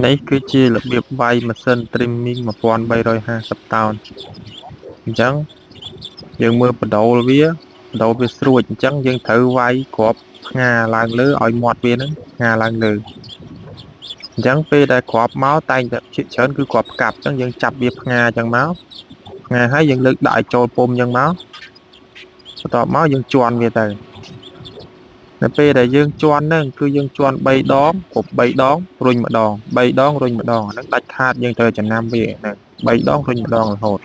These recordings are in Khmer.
នេះគឺជារបៀបវាយម៉ាស៊ីន trimming 1350 តោនអញ្ចឹងយើងមើលបដូលវាបដូលវាស្រួចអញ្ចឹងយើងត្រូវវាយគ្រាប់ផ្ងាឡើងលើឲ្យមាត់វានឹងផ្ងាឡើងលើអញ្ចឹងពេលដែលគ្រាប់មកតែងតែភាគច្រើនគឺគ្រាប់ផ្កាប់អញ្ចឹងយើងចាប់វាផ្ងាអញ្ចឹងមកផ្ងាហើយយើងលើកដាក់ឲ្យចូលពុំអញ្ចឹងមកបន្ទាប់មកយើងជន់វាទៅនៅពេលដែលយើងជន់ហ្នឹងគឺយើងជន់3ដងគ្រប់3ដងរុញម្ដង3ដងរុញម្ដងអាហ្នឹងដាច់ខាតយើងត្រូវចំណាំវាហ្នឹង3ដងរុញម្ដងរហូត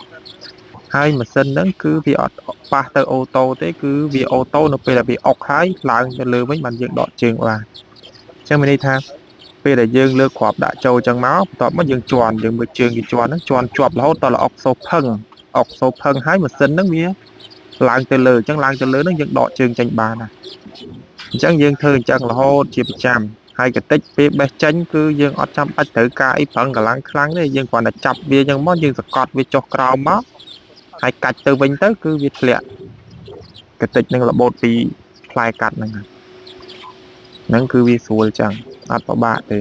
ហើយម៉ាស៊ីនហ្នឹងគឺវាអត់ប៉ះទៅ auto ទេគឺវា auto នៅពេលដែលវាអុកហើយឡើងទៅលើវិញបានយើងដកជើងបានអញ្ចឹងមានន័យថាពេលដែលយើងលើកគ្រាប់ដាក់ចូលអញ្ចឹងមកបន្ទាប់មកយើងជន់យើងមើលជើងគេជន់ហ្នឹងជន់ជាប់រហូតដល់អុកសូផឹងអុកសូផឹងហើយម៉ាស៊ីនហ្នឹងវាឡើងទៅលើអញ្ចឹងឡើងទៅលើហ្នឹងយើងដកជើងចេញបានណាអញ្ចឹងយើងធ្វើអញ្ចឹងរហូតជាប្រចាំហើយកតិចពេលបេះចេញគឺយើងអត់ចាំបាច់ត្រូវការអីប្រឹងកម្លាំងខ្លាំងទេយើងគ្រាន់តែចាប់វាអញ្ចឹងមកយើងសកត់វាចុះក្រោមមកហើយកាច់ទៅវិញទៅគឺវាធ្លាក់កតិចនឹងរបូតពីផ្លែកាត់ហ្នឹងហ្នឹងគឺវាស្រួលចឹងអត់ពិបាកទេ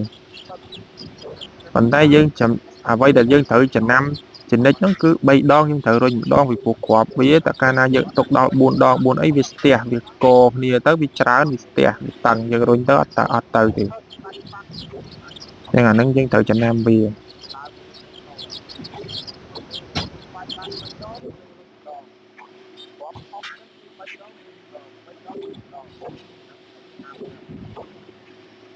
ប៉ុន្តែយើងចាំអ្វីដែលយើងត្រូវចំណាំចំណិចហ្នឹងគឺ3ដងយើងត្រូវរុញម្ដងពីព្រោះគ្រាប់វាតើកាលណាយើងទុកដល់4ដង4អីវាស្ទះវាកគ្នាទៅវាច្រើនវាស្ទះវាតឹងយើងរុញទៅអត់ទៅអត់ទៅទេចឹងអាហ្នឹងយើងត្រូវចំណាំវា។